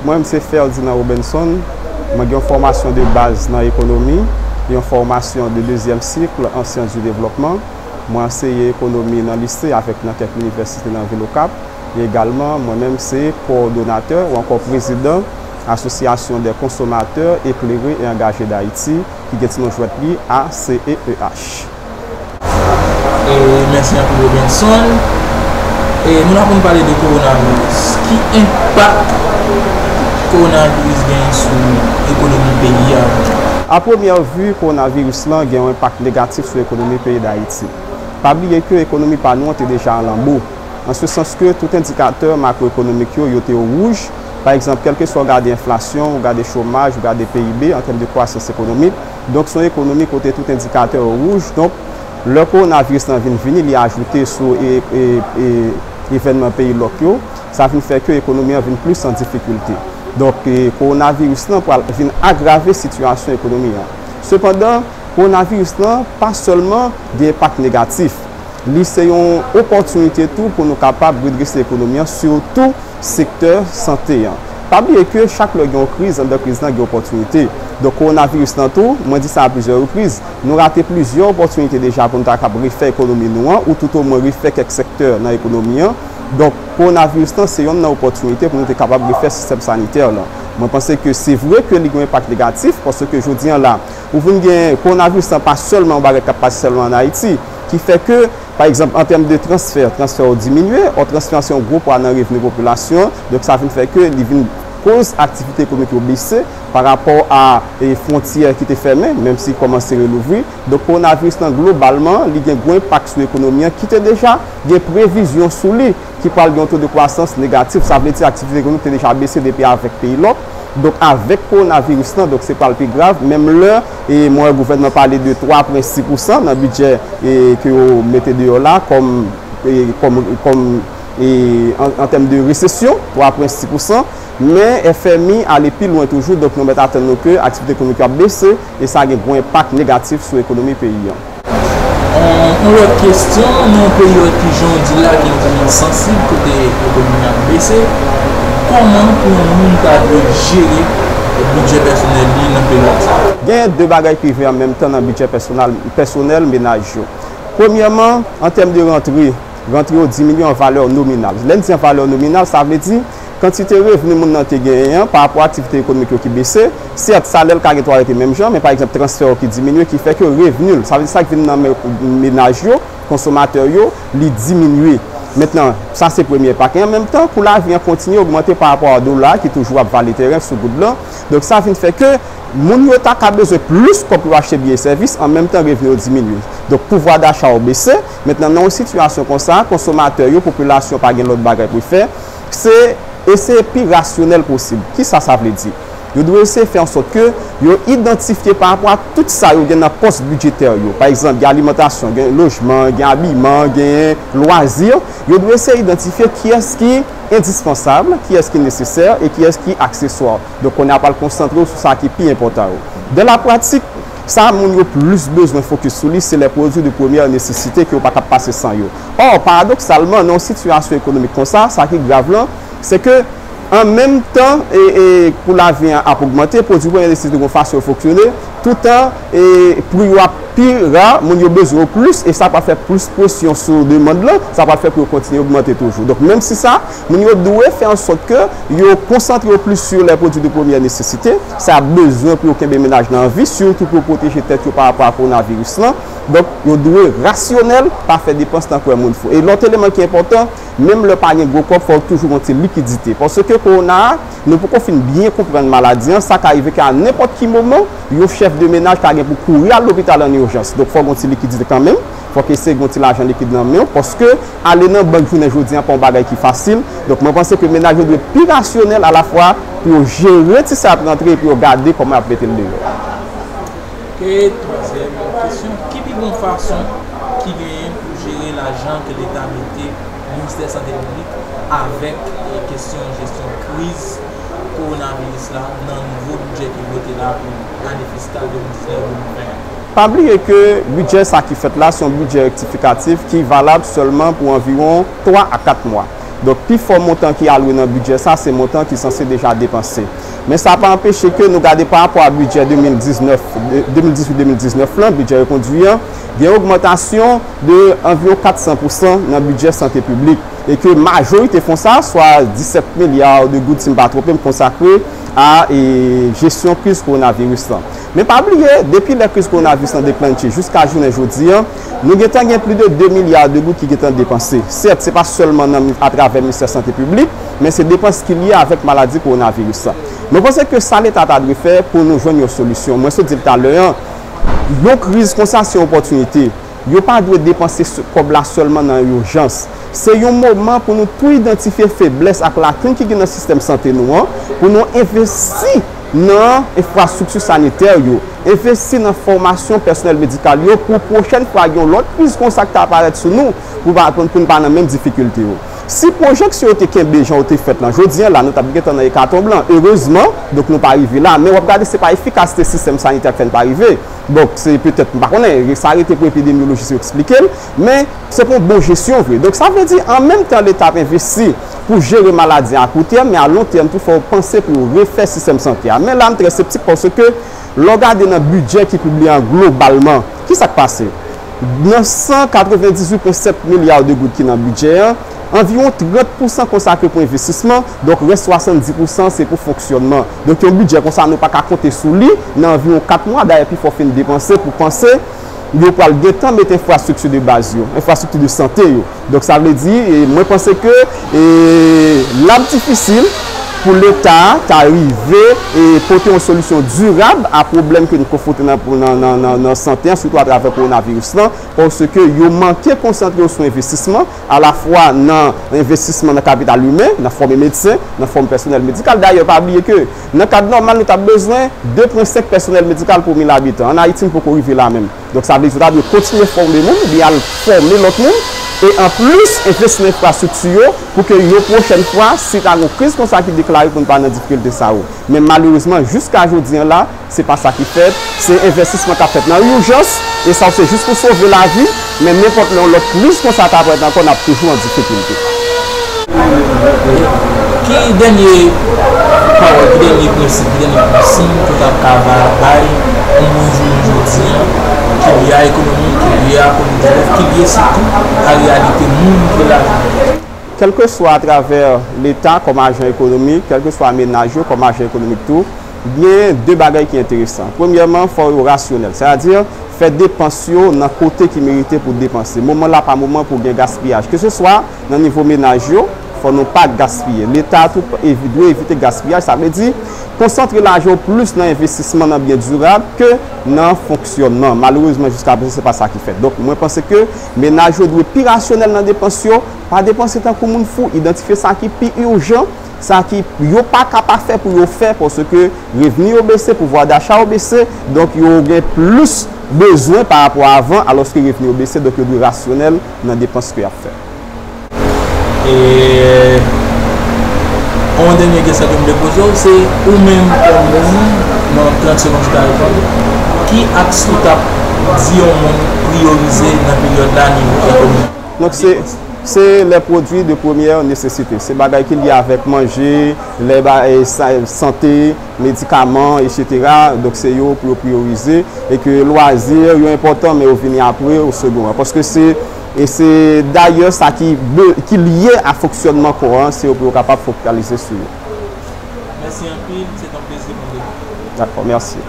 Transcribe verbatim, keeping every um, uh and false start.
Mwen, m se Ferdinand Robenson. Mwen gen yon fòmasyon de baz nan ekonomi, yon fòmasyon de dezyèm sik an syans di devlòpman. Mwen anseye ekonomi nan lise avèk nan kèk inivèsite nan vil Okap. E egalman, mwen menm se kowòdonatè ou ankò prezidan Association des consommateurs éclairés et engagés d'Haïti, ki gen ti non jwèt li, A C E E H. E, mèsi anpil, Robenson. E, nou la pou n pale de kowonaviris. Ki enpak kowonaviris genyen sou ekonomi peyi a? A premyè vi, kowonaviris lan gen yon enpak negatif sou ekonomi peyi Dayiti. Pa bliye ke ekonomi pa nou an te deja an lanbo. An se sans ke tout endikatè makroekonomik yo, yo te o wouj. Pa egzanp, kèlkeswa w gade enflasyon, ou gade chomaj, ou gade P I B an tèm de kwasans ekonomik, donk se yon ekonomi kote tout endikatè o wouj. Donk, lè kowonaviris lan vin vini, li ajoute sou e, e, e, evènman peyi lòk yo, sa vin fè ke ekonomi an vin plis an difikilte. Donk, e, kowonaviris lan pral vin agrave sitiyasyon ekonomi an. Sepandan, kowonaviris lan pa sèlman gen enpak negatif. Li se yon opòtinite tou pou nou kapab redrese ekonomi an, sitou sektè sante an. Pa bliye ke chak lè gen yon kriz, anndan kriz lan gen opòtinite. Donk, kowonaviris lan tou, mwen di sa a plizyè repriz, nou rate plizyè opòtinite deja pou nou ta kab refè ekonomi nou an, ou toutomwen refè kèk sektè nan ekonomi an. Donk, kowonaviris lan se yonn nan opòtinite pou nou te kapab refè sistèm sanitè lan. Mwen panse ke se vre ke li gen yon enpak negatif, paske jodi an la, ou vin gen kowonaviris lan pa sèlman yon bagay k ap pase sèlman ann Ayiti, ki fè ke, pa egzanp, an tèm de transfè, transfè yo diminye, ò transfè an se yon gwo pwa nan revni popilasyon, donk sa vin fè ke li vin koz aktivite ekonomik yo bese pa rapò a e, fwontyè ki te fèmen, menm si kòmanse relouvri. Donk, kowonaviris lan, globalman, li gen gwo enpak sou ekonomi an, ki te deja gen previzyon sou li, ki pral gen yon to de kwasans negatif. Sa vle di aktivite ekonomik te deja bese depi avèk peyi lòk. Donk, avèk kowonaviris lan, donk, se pral pi grav. Menm lè, e, mwen wè gouvènman pale de twa pwen sis pousan nan bidjè, e, ke yo mete deyò la, kòm, e, kòm, kòm, e, an, an tèm de resesyon, twa pwen sis pousan. Men F M I ale pi lwen toujou, donk nou mèt atann nou ke aktivite ekonomik yo ap bese, e sa gen gwo enpak negatif sou ekonomi peyi an. Yon lòt kesyon, nan yon peryòd ki jan w di la ki ekstrèmman sansib, kote ekonomi ap bese, kòman pou yon moun ta dwe jere bidjè pèsonèl li nan peryòd sa a? Gen de bagay ki rive an menm tan nan bidjè pèsonèl, pèsonèl menaj yo. Premyèman, an tèm de rantre, rantre yo diminye an valè nominal. Lè n di an valè nominal, sa vle di kantite revni moun nan te genyen an pa rapò a aktivite ekonomik yo ki bese. Sèt, salè l ka gen dwa rete menm jan, men pa egzanp, transfè yo ki diminye, ki fè ke revni l, sa vle di sa k vin nan men menaj yo, konsomatè yo, li diminye. Mentnan, sa se premye enpak. E an menm tan, kou lavi an kontinye ogmante pa rapò a dola ki toujou ap vale teren sou goud lan. Donk, sa vin fè ke moun yo ta ka bezwen plis kòb pou yo achte byen e sèvis, an menm tan revni yo diminye. Donk, pouvwa dacha yo bese. Mentnan, nan yon sitiyasyon konsa, konsomatè yo, popilasyon pa gen lòt bagay pou l fè, se eseye pi rasyonèl posib. Kisa sa vle di? Yo dwe eseye fè an sòt ke yo idantifye pa rapò a tout sa yo gen nan pòs bidjetè yo. Pa egzanp, gen alimantasyon, gen lojman, gen abiman, gen lwazi. Yo dwe eseye idantifye kiyès ki endispansab, kiyès ki nesesè e kiyès ki akseswa. Donk, kounye a pral konsantre w sou sa ki pi enpòtan yo. Dan la pratik, sa moun yo plis bezwen fokis sou li, se les produits de première nécessité ke yo pa kab pase san yo. Ò, paradoksalman, nan yon sitiyasyon ekonomik konsa, sa ki grav lan, se ke an menm tan e, e, kou lavi an ap ogmante, pwodui premyè nesesite gen yon fason yo fonksyone, toutan e, pri yo ap pi ra, moun yo bezwen yo plis, e sa pral fè plis presyon sou demann lan, sa pral fè pri yo kontinye ogmante toujou. Donk, menm si sa, moun yo dwe fè an sòt ke yo konsantre yo plis sou les produits de première nécessité, sa bezwen pou yo kenbe menaj lan an vi, sitou pou yo pwoteje tèt yo pa rapò a kowonaviris lan. Donk, yo dwe rasyonèl, pa fè depans nan kwè moun fou. E lòt eleman ki enpòtan, menm lè pa gen gwo kòb, fò w toujou gen yon ti likidite. Paske kowona a, nou poko fin byen konprann maladi an, sa ka rive ke a nenpòt ki moman, yon chèf de menaj ka gen pou kouri al lopital an ijans. Donk, fò w gen yon ti likidite kanmenm, fò w eseye gen yon ti lajan likid nan men w, paske ale nan bank jounen jodi an pa yon bagay ki fasil. Donk, mwen panse ke menaj yo dwe pi rasyonèl alafwa pou yo jere ti sa y ap rantre epi yo gade kòman y ap mete l deyò. Ke twazyèm kesyon, ki pi bon fason ki genyen pou jere lajan ke Leta mete, Ministè Sante Piblik, avèk, e, kesyon jesyon kriz kowonaviris la nan nouvo bidjè ki vote la pou ane fiskal de mil diznèf de mil ven an? Pa bliye ke bidjè sa ki fèt la, se yon bidjè rektifikatif ki valab sèlman pou anviwon twa a kat mwa. Donk, pifò montan ki alwe nan bidjè sa, se montan ki sanse deja depanse. Men sa pa anpeche ke nou gade pa rapò a bidjè de mil diznèf, de, de mil dizuit de mil diznèf lan, bidjè rekondui an, gen ogmantasyon de anviwon kat san pousan nan bidjè sante piblik. E ke majorite fon sa, swa disèt milya de goud, si m pa twonpe m, konsakre a, e, jesyon kriz kowonaviris lan. Men pa bliye, depi lè kriz kowonaviris lan deklanche jiska jounen jodi an, nou gentan gen plis de de milya de goud ki gentan depanse. Sèt, se pa sèlman nan, atravè Ministè Sante Piblik, men se depans ki lye avèk maladi kowonaviris la. Mwen panse ke sa Leta ta dwe fè pou nou jwenn yon solisyon. Mwen sot di l talè an, yon kriz konsa se yon opòtinite. Yo pa dwe depanse s-, kòb la sèlman nan ijans. Se yon moman pou nou tou idantifye feblès ak lakin ki gen nan sistèm sante nou an, pou nou envesti nan enfrastrikti sanitè yo, envesti nan fòmasyon pèsonèl medikal yo pou pwochèn fwa gen yon lòt kriz konsa ki ta parèt sou nou, pou pa, pou, pou n pa nan menm difikilte yo. Si pwojeksyon yo te kenbe jan yo te fèt lan, jodi an la, nou t ap gentan nan ekatonb lan. Erezman, donk, nou pa rive la. Men w ap gade, se pa efikasite sistèm sanitè k fè n pa rive. Donk, se petèt, m pa konnen, sa rete pou epidemyolojis yo eksplike l, men se pou yon bon jesyon vre. Donk, sa vle di, an menm tan Leta ap envesti pou jere maladi a koutèm, men a lontèm tou, fò yo panse pou yo refè sistèm sante a. Men la, m trè septik paske, lè w gade nan bidjè ki pibliye an globalman, ki sa k pase? Nan san katrevendizuit pwen sèt milya de goud ki nan bidjè an, anviwon trant pousan konsakre pou envestisman, donk rès swasanndis pousan se pou fonksyònman. Donk yon bidjè konsa nou pa ka konte sou li nan anviwon kat mwa, dayè pifò fin depanse pou panse yo pral gentan met enfrastrikti de baz yo, enfrastrikti de sante yo. Donk sa vle di, e, mwen panse ke, e, l ap difisil pou Leta ta rive, e, pote yon solisyon dirab a pwoblèm ke n konfwonte nan, nan, nan, nan, nan sante an, sitou atravè kowonaviris lan, paske yo manke konsantre yo sou envestisman, alafwa nan envestisman nan kapital imen, nan fòme medsen, nan fòme pèsonèl medikal. Dayè, pa bliye ke nan kad nòmal, nou t ap bezwen de pwen senk pèsonèl medikal pou mil abitan. Ann Ayiti, n poko rive la menm. Donk, sa vle di, yo ta dwe kontinye fòme moun, oubyen al fòme lòt moun, e anplis, envesti nan enfrastrikti yo, pou ke yon pwochèn fwa, si ta gen yon kriz konsa ki deklare, pou n pa nan difikilte sa yo. Men malerezman, jiska jodi an la, se pa sa ki fèt. Se envèstisman k ap fèt nan ijans, e sa se jis pou sove lavi, men nenpòt lè yon lòt kriz konsa ta parèt ankò, n ap toujou an difikilte. Ki dènye pawòl, ki dènye prensip, ki dènye konsiy ke w ta ka ba-, bay yon moun jounen jodi an, ki lye a ekonomi, ki lye a kovid diznèf, ki lye sitou a reyalite moun ki ladan l? Kèlkeswa atravè Leta kòm ajan ekonomik, kèlkeswa menaj yo kòm ajan ekonomik tou, gen de bagay ki enteresan. Premyèman, fò yo rasyonèl, sètadi fè depans yo nan kote ki merite pou depanse. Moman la pa moman pou gen gaspiyaj, keseswa nan nivo menaj yo, fò nou pa gaspiye. Leta tou evi-, dwe evite gaspiyaj, sa vle di konsantre lajan w plis nan envestisman nan byen dirab ke nan fonksyònman. Malerezman, jiska prezan, se pa sa ki fèt. Donk, mwen panse ke menaj yo dwe pi rasyonèl nan depans yo, pa depanse tankou moun fou, idantifye sa ki pi ijan, sa ki yo pa ka pa fè pou yo fè, paske revni yo bese, pouvwa dacha yo bese, donk yo gen plis bezwen pa rapò a avan, alòske revni yo bese, donk yo dwe rasyonèl nan depans ke y ap fè. E, yon dènye kesyon ke m vle poze w, se ou menm kòm moun, nan trant segonn ki ta reponn, ki aks ou t ap di yon moun priyorize nan peryòd la nivo ekonomik? Donk, se, se les produits de première nécessité. Se bagay ki lye avèk manje, lè ba, e, sa, sante, medikaman, etsetera. Donk, se yo pou yo priyorize. E ke lwazi yo enpòtan, men yo vini apre, o segon an. Paske se, e se dayè sa ki be-, ki lye a fonksyònman kò an, se yo pou yo kapab fokalize sou yo. Mèsi anpil, se t yon plezi pou mwen. Dakò, mèsi.